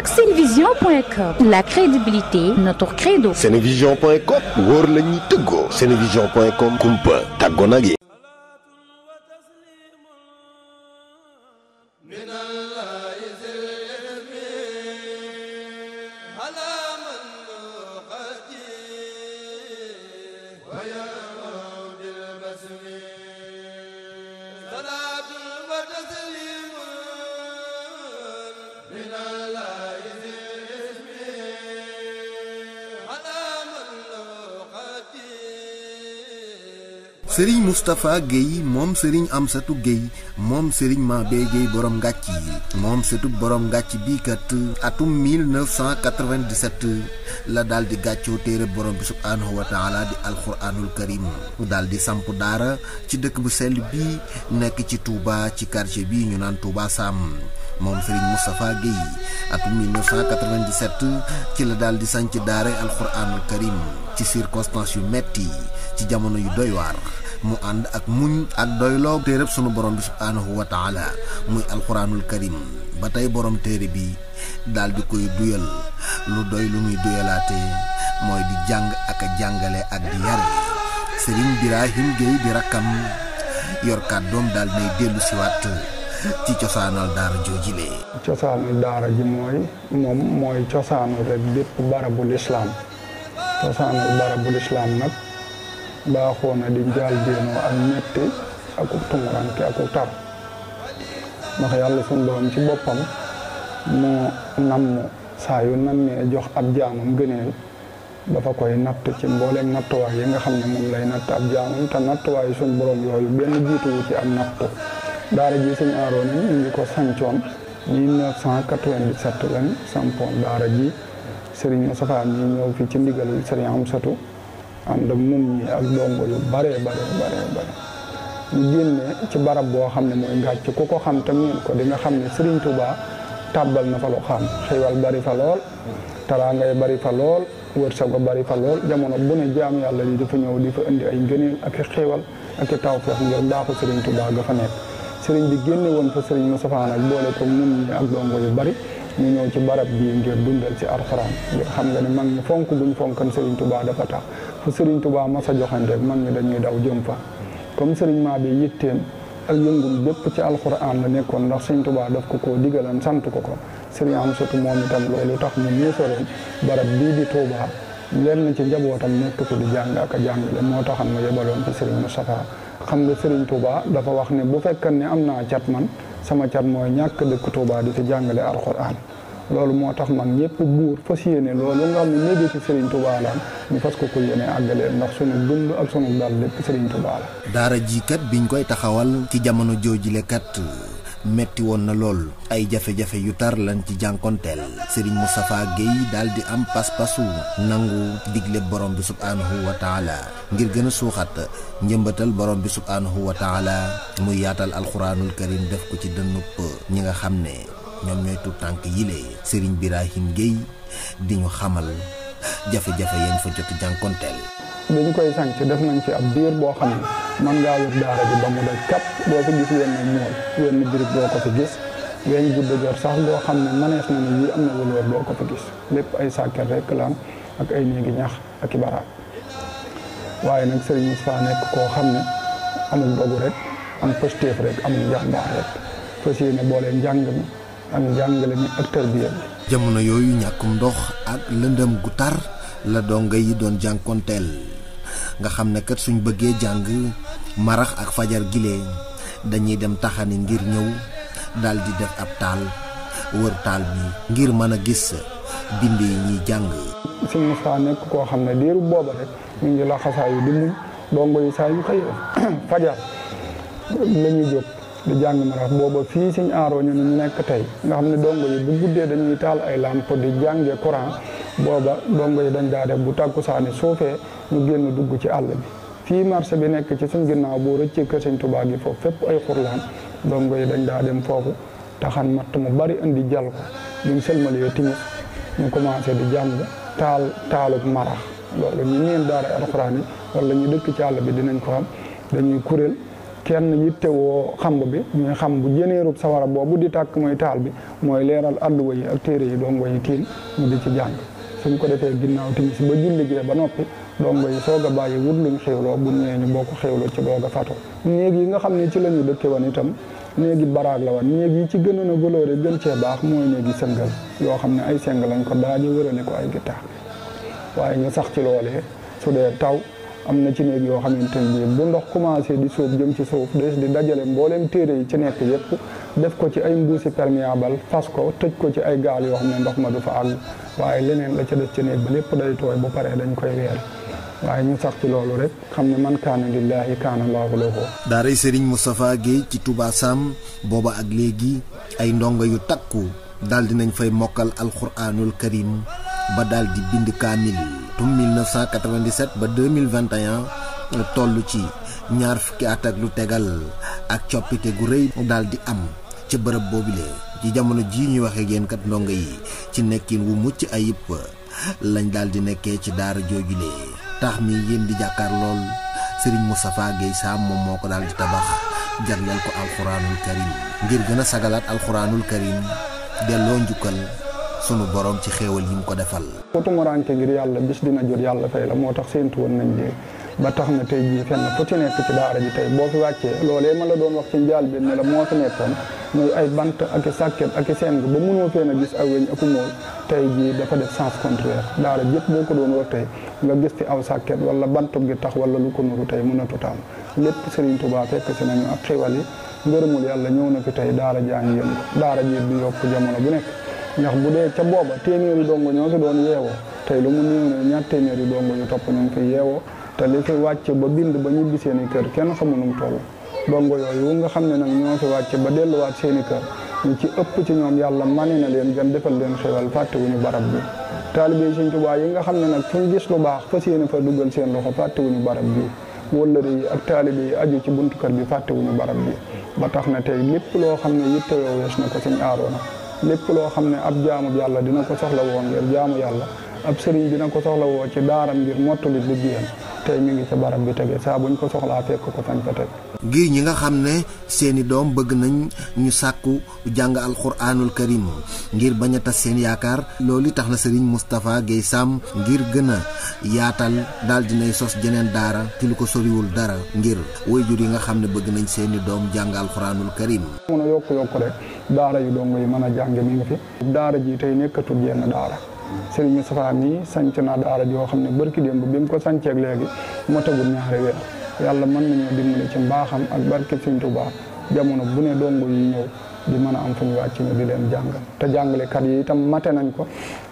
ak senevision.com. La crédibilité, notre credo. Senevision.com wóor la ñuy tëggoo. Senevision.com kumpa tàggoo nag yi. Serigne Moustapha Guèye moom Serigne Amsatou Guèye moom Serigne Mabé Guèye borom ngàcc yi moom surtout borom ngàcc bii kat atum 1997 la daal di gàccoo téere borom bi subhaanahu wa taala di alquranul karim daal di samp daara ci dëkk bu sell bii nekk ci Touba ci quartier bii ñu naan Touba Sam moom Serigne Moustapha Guèye atum 1997 ci la daal di sanc daara alquranul karim ci circonstances yu metti ci jamono yu doy waar mu ànd ak muñ ak doyloo téereb sunu borom bi subhaanahu wa taala muy alquranul karim ba tey borom téere bi daal di koy duyal lu doy lu muy duyalaate mooy di jàng ak a jàngale ak di yare Serigne Birahim Guèye di rakkam yor kàddoom daal nay dellu siwaat ci cosaanal daara joojile. cosaanal daara ji mooy cosaanu rek bépp barabul islam cosaanal barabul islam nag baaxoo na di njaal déenoo ak metti ak tumuranke ak tar ndax yàlla sunu borom ci boppam moo namm saa yu nammee jox ab jaamam gëneel dafa koy natt ci mbooleem nattuwaay yi nga xam ne moom lay natt ab jaamam te nattuwaay sunu borom yooyu benn jiituwu ci am nattu daara ji sëñ Aroona ñu ngi ko sancoon 1997 lañ sampoon daara ji Serigne Moustapha ñi ñëw fi ci ndigalul Serigne Amsatou ànd ak moom ñi ak dongo yu bare ñu génne ci barab boo xam ne mooy ngàcc ku ko xam tam ngeen ko di nga xam ne Serigne Touba tàbbal na fa lu xam xéewal bari fa lool teraangay bari fa lool wërsëg bari fa lool jamono bu ne jaam yàlla yi dafa ñëw di fa indi ay ngëneel ak i xéewal ak i tawfeex ngir baaxu Serigne Touba ga fa nekk Serigne bi génne woon fa Serigne Moustapha nag boole ko moom ñi ak dongo yu bari ñu ñëw ci barab bii ngir dundal ci alxuraan ngir xam nga ne mag ñi fonk buñ fonkan Serigne Touba dafa tax fu Serigne Touba mas a joxan rek mag ñi dañuy daw jëm fa comme Serigne Mabé yitteem ak yëngum bépp ci alxuraan la nekkoon ndax Serigne Touba daf ko koo digalan sant ko Serigne Amsatou moom itam loolu tax mu miisaloon barab bii di Touba lenn ci njabootam nekk fi di jàng ak a jàngale moo taxan ma yebaloon ci Serigne Moustapha xam nga Serigne Touba dafa wax ne bu fekkan ne am naa cat man sama cat mooy ñàkk dëkk Touba di fi jàngale alxuraan loolu moo tax man ñëpp buur fas yéene loolu nga xam ne léegi ci Serigne Touba la ñu fas ko yéene àggalee ndax sunu dund ak sunu dal lépp Serigne Touba la. daara ji kat biñ koy taxawal ci jamono joojile kat metti woon na lool ay jafe-jafe yu tar lan ci jànkonteel Serigne Moustapha Guèye daal di am pas-pasu nangu digle borom bi subhaanahu wa taala ngir gën a suuxat njëmbatal borom bi subhaanahu wa taala muy yaatal alxuraanul karim def ko ci dënnup ñi nga xam ne ñoom ñooy tuut tànk yile Serigne Birahim Guèye di ñu xamal jafe-jafe yañ fa jot jànkonteel. dañu koy sànc def nañ ci ab diir boo xam ne man ngaa wër daara ji ba mu daj kap boo fi gis wenn mool wenn birib boo ko fi gis weñ gudda jot sax boo xam ne manees na ne yii am na wëloor boo ko fi gis lépp ay sàkket rek la am ak ay néegi ñax ak i baraab waaye nag Serigne Moustapha nekk koo xam ne amul dogu rek am pëstéef rek amul jàmbaar rek fas yéene boolee njàng mi ak njàngale mi ak tarbiya bi. jamono yooyu ñàkkum ndox ak lëndëm gu tar la donga yi doon jànkonteel nga xam ne kat suñ bëggee jàng marax ak fajar gile dañuy dem taxani ngir ñëw daal di def ab taal wër taal bi ngir mën a gis bind yi ñuy jàng. Serigne Moustapha nekk koo xam ne diiru booba rek ñu ngi la xasaayu di muñ dongo yi saa yu xëy fajar la ñuy jóg di jàng marax booba fii Serigne Aroona ñu nekk tey nga xam ne dongo yi bu guddee dañuy taal ay lampe di jànge Coran booba dongo yi dañ daa def bu tàkkusaani suufee ñu génn dugg ci àll bi fii marché bi nekk ci suñ ginnaaw boo rëccee kër Serigne Touba gi foofu fépp ay xurlaan dongo yi dañ daa dem foofu taxan matt mu bari indi jal ko buñ sëlmalee timis ñu commencé di jàng taalub marax loolu ñu neen daara alxuraan yi wala ñu dëkk ci àll bi dinañ ko xam dañuy kuréel kenn yittewoo xamb bi muy xam bu jëneerub sawara boobu di tàkk mooy taal bi mooy leeral àlluwa yi ak téere yi dongo yi tiim mu di ci jàng suñ ko defee ginnaaw timis ba julli gee ba noppi dongo yi soog a bàyyi wut luñ xéwloo bu ñëwee ñu bokk xéwloo ci doog a fato néeg yi nga xam ne ci la ñu dëkke woon itam néegi baraag la woon néeg yi ci gënoon a valeur gën cee baax mooy néegi sëngal yoo xam ne ay seng lañ ko daaje wërale ko ay gittaar waaye ñu sax ci loolee su dee taw am na ci néeg yoo xamante ne bu ndox commencé di sóob jëm ci suuf des di dajale mbooleem téere yi ci nekk yépp def ko ci ay mbuusi perméable fas ko tëj ko ci ay gaal yoo xam ne ndox ma du fa àgg waaye leneen la ca des ci néeg ba lépp day tooy bu paree dañ koy weer waaye ñu sax ci loolu rek xam ne man kaana lillaahi kaana allaahu lahu. daaray Serigne Moustapha Guèye ci Touba Sam booba ak léegi ay ndongo yu takku daal dinañ fay mokkal alxuraanul karim ba daal di bind kaamil tum 1997 ba 2021 toll ci ñaar fukki at ak lu tegal ak coppite gu rëy daal di am ca bërëb boobule ci jamono jii ñuy waxee yéen kat ndongo yi ci nekkin wu mucc ayib lañ daal di nekkee ci daara joojule tax mi yéen di jàkkaar lool Serigne Moustapha Guèye Sam moom moo ko daal di tabax jagleel ko alxuraanul karim ngir gën a sagalaat alxuraanul karim delloo njukkal sunu borom ci xéewal yi mu ko defal. tumuraanke ngir yàlla bis dina jot yàlla fay la moo tax séentu woon nañ ji ba tax na tey jii fenn fu ci nekk ci daara ji tey boo fi wàccee loolee ma la doon wax ci njaal bi ne la moo fi nekkoon muy ay bant ak i sàkket ak i seng ba mënoo fee na gis aw weñ ak mool tey jii dafa def sens contraire daara jëpp boo ko doon wax tey nga gis fi aw sàkket wala bantub gi tax wala lu ko nuru tey mënatu taam lépp Serigne Touba fekk si nañu ak xéwal yi ngërëmul yàlla ñëw na fi tey daara jaa ngi yëngu daara ji di yokk jamono bu nekk ndax bu dee ca booba téeméeri dongo ñoo fi doon yeewoo tey lu mu néew ne ñaar téeméeri dongo yu topp ñu ngi fi yeewoo te li fi wàcc ba bind ba ñibbi seen i kër kenn xamu nu mu toll dongo yooyu nga xam ne nag ñoo fi wàcc ba delluwaat seen i kër ñu ci ëpp ci ñoom yàlla mane na leen gën defal leen xewal fàttewuñu barab bi taalibe Sëriñ Tuubaa yi nga xam ne nag fu ñu gis lu baax fas yéene fa duggal seen loxo fàttewuñu barab bi wëllëre yi ak taalibe yi aju ci buntu kër bi fàttewuñu barab bi ba tax na tey lépp loo xam ne yitte yoo wees na ko Sëriñ Aaroona lépp loo xam ne ab jaamu yàlla dina ko soxla woo ngir jaamu yàlla ab sëriñ dina ko soxla woo ci daaram ngir mottali liggéeyam tey mi ngi ca barab bi tege saa buñ ko soxlaa fekk ko fañ fa teg. ngir ñi nga xam ne seeni doom bëgg nañ ñu sàkku jàng alxuraanul karim ngir bañ a tas seen yaakaar loolu tax na Serigne Moustapha Guèye Sam ngir gën a yaatal daal dinay sos jeneen daara ci lu ko soriwul dara ngir waajur yi nga xam ne bëgg nañ seeni doom jàng alxuraanul karim. mën a yokk rek daara yu dongo yi mën a jàng mi ngi fi daara ji tey nekkatul yenn daara Serigne Moustapha mi sanc na daara joo xam ne barki démb bi mu ko sanceeg léegi moo tagul ñaari weer yàlla mën nañoo dimbali ci mbaaxam ak barke Serigne Touba jamono bu ne dongo yi ñëw di mën a am fu ñu wàcc ñu di leen jàngal te jàngalekat yi itam mate nañ ko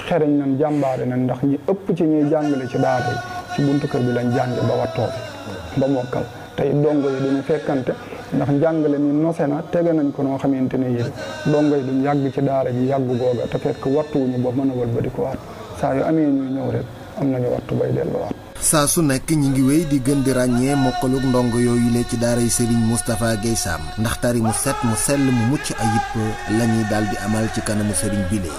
xereñ nañ jàmbaare nañ ndax ñi ëpp ci ñuy jàngale ci daara yi ci buntu kër bi lañ jànge ba wattoo ba mokkal tey dongo yi duñu fekkante ndax njàngale mi nose na tege nañ ko noo xamante ne yéen dongo yi duñ yàgg ci daara ji yàggu googa te fekk wattuwuñu ba mën a wëlbati ko waat saa yu amee ñuy ñëw rek am nañu wattu bay delluwaat. saa su nekk ñi ngi wéy di gën di ràññee mokkaluk ndongo yooyu le ci daaray Serigne Moustapha Guèye Sam ndax tari mu set mu sell mu mucc ayib la ñuy daal di amal ci kanamu Serigne bile.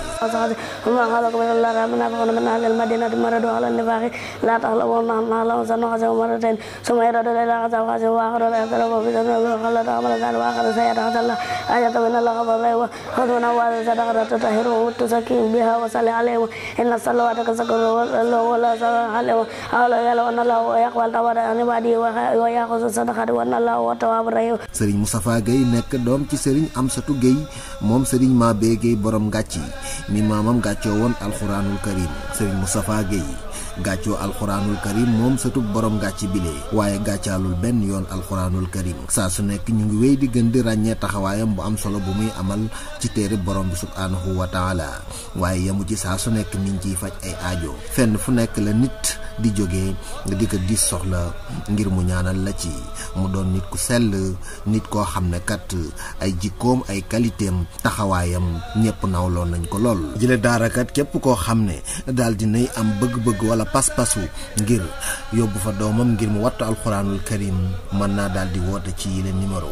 Serigne Moustapha Guèye nekk doom ci Serigne Amsatou Guèye moom Serigne Mabé Guèye borom ngàcci mi maamam gàccoo woon alxuraanul karim Serigne Moustapha Guèye gàccoo alxuraanul karim moom sëtub borom ngàcci bile waaye gàccaalul benn yoon alxuraanul karim saa su nekk ñu ngi wéy di gën di ràññee taxawaayam bu am solo bu muy amal ci téere borom bi subhaanahu wa taala waaye yemu ci saa su nekk mi ngi ciy faj ay aajo fenn fu nekk la nit di jógee di ko dis soxla ngir mu ñaanal la ci mu doon nit ku sell nit koo xam ne kat ay jikkoom ay qualitéem taxawaayam ñëpp nawloon nañ ko lool. jële daarakat képp koo xam ne daal dinay am bëgg-bëgg wala pas-pasu ngir yóbbu fa doomam ngir mu wattu alxuraanul karim mën naa daal di woote ci yile numéro